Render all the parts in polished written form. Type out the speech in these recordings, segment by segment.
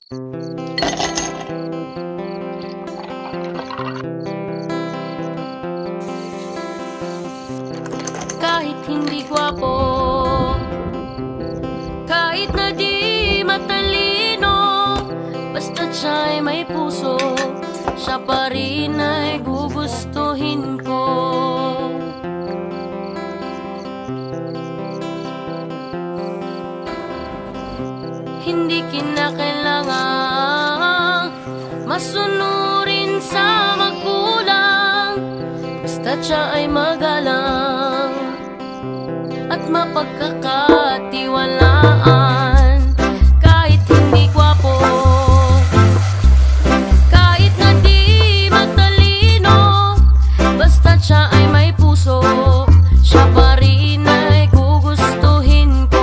Kahit hindi gwapo, kahit na di matalino, basta't siya'y may puso, siya pa rin ay gugustuhin ko. Hindi kinakailangang masunurin sa magulang, basta't siya ay magalang at mapagkakatiwalaan. Kahit hindi gwapo, kahit na di matalino, basta't siya ay may puso, siya pa rin ay gugustuhin ko.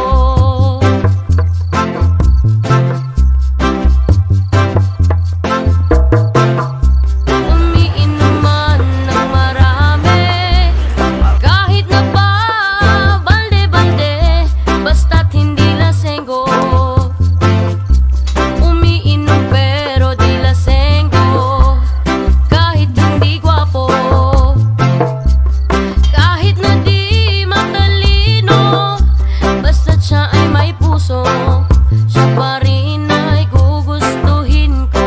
Umiinom man ng marami, kahit na pa balde-balde, basta't hindi lasenggo. Umiinom pero di lasenggo. Kahit hindi gwapo, kahit na di matalino, basta't siya ay may puso, siya pa rin ay gugustuhin ko.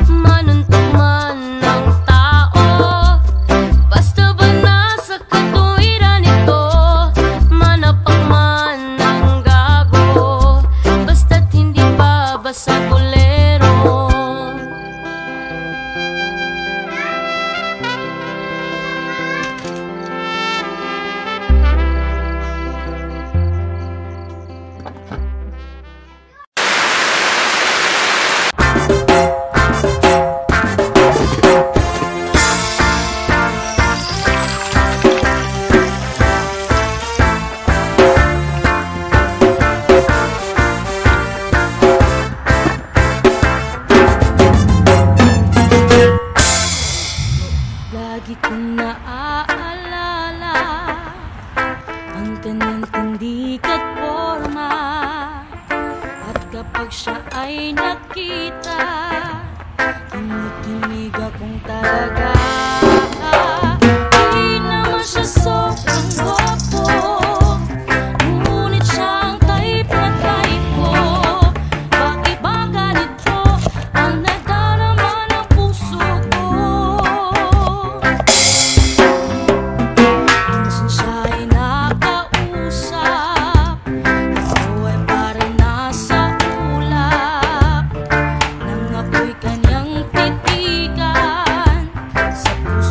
Manuntok man ng tao, basta ba nasa katuwiran ito? Manapak man ng gago, basta't hindi pa basa bolero. Lagi kong naaalala ang kanyang tindig at forma, at kapag siya ay nakita, kinikilig akong talaga. Di naman siya sobrang gwapo, ngunit siya ang type na type ko. Bakit ba ganito ang nadarama ng puso ko? Minsan siya ay nakausap, ako ay parang nasa ulap. Nang ako'y kanyang titigan, sa puso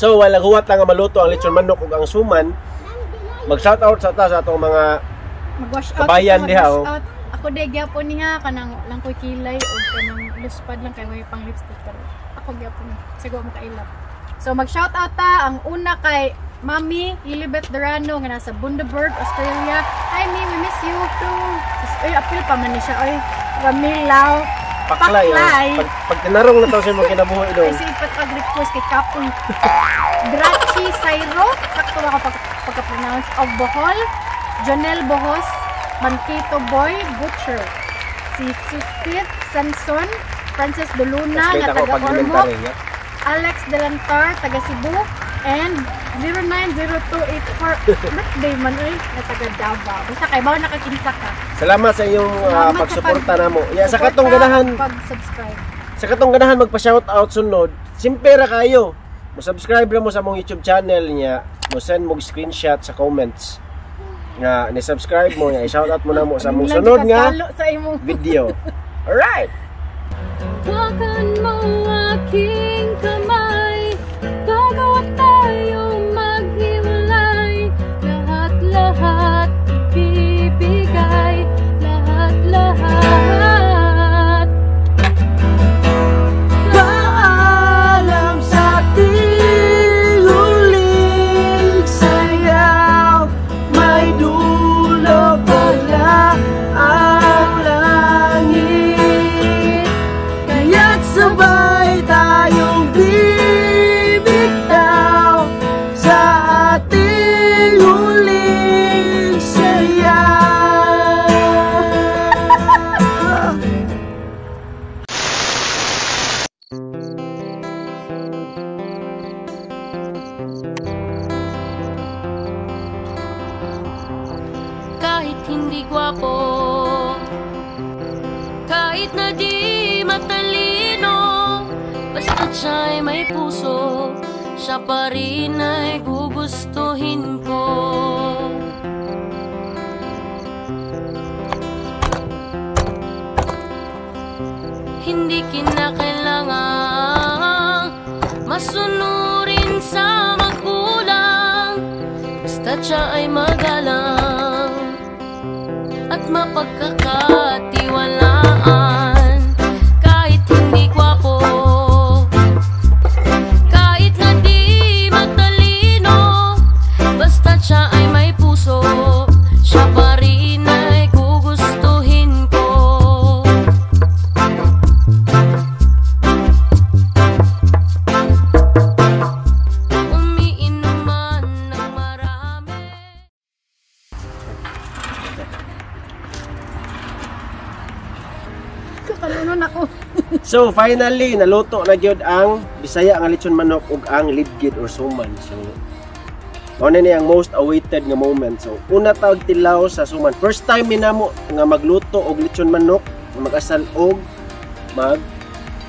So, while naghuwat lang nga maluto ang lechon manok ug ang suman, mag-shoutout sa ta sa atong mga Mag-wash out. kabayan Mag-wash diha, oh. out. Ako di gyapon niya kanang lang koy kilay o kanang luspad lang kay way pang lipstick, pero ako gyapon ni siguro mo kailap. So mag shout out ta, ang una kay Mami Lilibet Durano nga nasa Bundaberg, Australia. Hi Mi, we miss you too. Sus, oy, apil pa man ni siya oy. Ramil Lau Paklay. Paklay. Oh. Pag tinarong na to sa imong kinabuhi dong. Kasi pag-request kay Kapoy. Grachi Sairo, sakto ba ka pagka-pronounce, of Bohol, Jonel Bohos, Mankato Boy, Butcher, si Sith Samson, Francis Doluna, Translate nga ako taga pag Ormoc, elementary. Yeah. Alex Delantar, taga Cebu, and 090284, birthday man oy, nga taga Davao. Basta kay bawo nakakinsa ka. Salamat sa inyong Salamat sa pagsuporta namo. Yeah, sa suporta, katong ganahan, pag-subscribe. Sa katong ganahan magpa-shoutout sunod, simple ra kayo. Mo-subscribe ra mo sa among YouTube channel niya, mo send mo screenshot sa comments nga ni-subscribe mo niya, i-shoutout mo na mo sa among Lang sunod nga kalo sa imong video. Alright. Hawakan mo aking kamay bago tayo maghiwalay. Lahat-lahat ibibigay, lahat-lahat. Paalam sa ating huling sayaw. May dulo pala ang langit, kaya't sabay tayong bibitaw sa ating huling sayaw. Kahit hindi gwapo, kahit na di matalino, basta't siya'y may puso, siya pa rin ay gugustuhin ko. Hindi kinakailangan masunurin sa magulang, basta't siya ay magalang at mapagkakatiwalaan. Kahit hindi gwapo, kahit na di matalino, basta't siya ay may puso, siya pa rin ay gugustuhin ko. Umiinom man ng marami. Kakalunon ako. So finally naluto na gyud ang Bisaya nga lechon manok ug ang lidgid or suman. So mao na ni ang most awaited nga moment. So una tawag tilaw sa suman. First time ni namo nga magluto og lechon manok, mag-asal og mag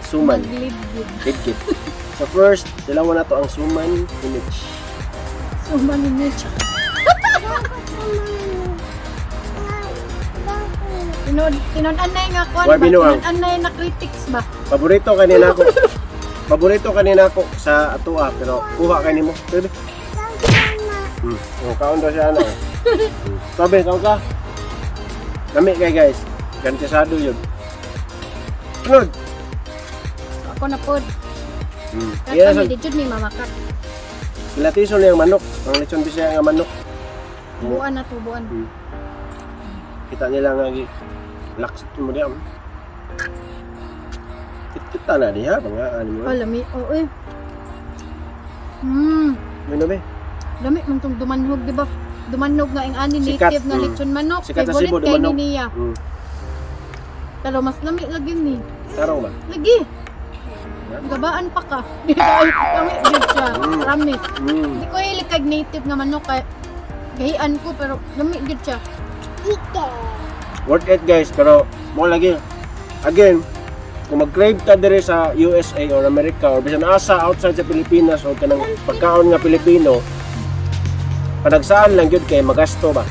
suman. Maglibgib. Lidgid. So first, tilawan nato ang suman image. Suman image. Tinud, tinud-anay nga kuan Why ba? binuang? Tinud-anay na critics ba? Paborito kanina ako. Paborito kanina ako sa atoa pero kuha kay nimo. Pwede. Oh, kaon daw siya ano. Sabi, kaon ka. Lami kay guys. Garantisado yun. Sunod. So, ako na pod. Iya, Kaya so, di jud mi mamakat. Kilatiso niya ang manok. Ang lechon Bisaya nga manok. Tubuan na tubuan. Kita nila nga gi laks mo diya. Kita na diha mga ano mo. Oh, lami. Oh, eh. Mino be? Lami man tong dumanhog, di ba? Dumanhog nga ang ani Sikat, native nga lechon manok. Sikat sa Favorite Cebu, kay dumanhog. ni niya. Pero mas lami lagi ni. Tarong ba? Lagi. Gabaan pa ka. Di ba? Ay, lami jud siya. Promise. Di ko hilig kag native nga manok kay gahian ko pero lami jud siya. Worth it guys, pero mo lagi. Again, kung mag-crave ta diri sa USA or America or bisan asa outside sa Pilipinas o kanang pagkaon nga Pilipino, panagsaan lang gyud kay magasto ba.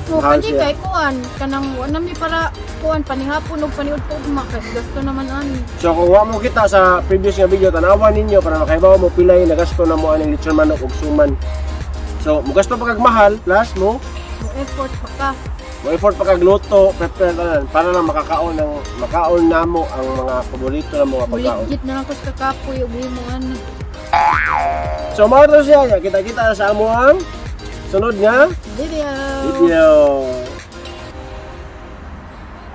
Mo Mahal kani siya. Kay kuan kanang wa na mi para kuan panihapon og paniudto ugma kay gasto naman ani. So kung wa mo kita sa previous nga video, tanawan ninyo para makaibaw mo pilay nagasto na mo aning lechon manok ug suman. So mugasto pa kag mahal plus mo Mo effort pa ka. Mo effort pa kag luto, prepare tanan para lang makakaon ng makaon namo ang mga paborito na mga pagkaon. Muligit na lang ko sa kakapoy ug himo ani. So mao to siya, kita-kita sa amuang sunod nga Video. Video.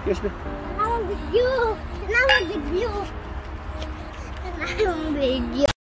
Yes, be. Tanawang video. Tanawang video. Tanawang video.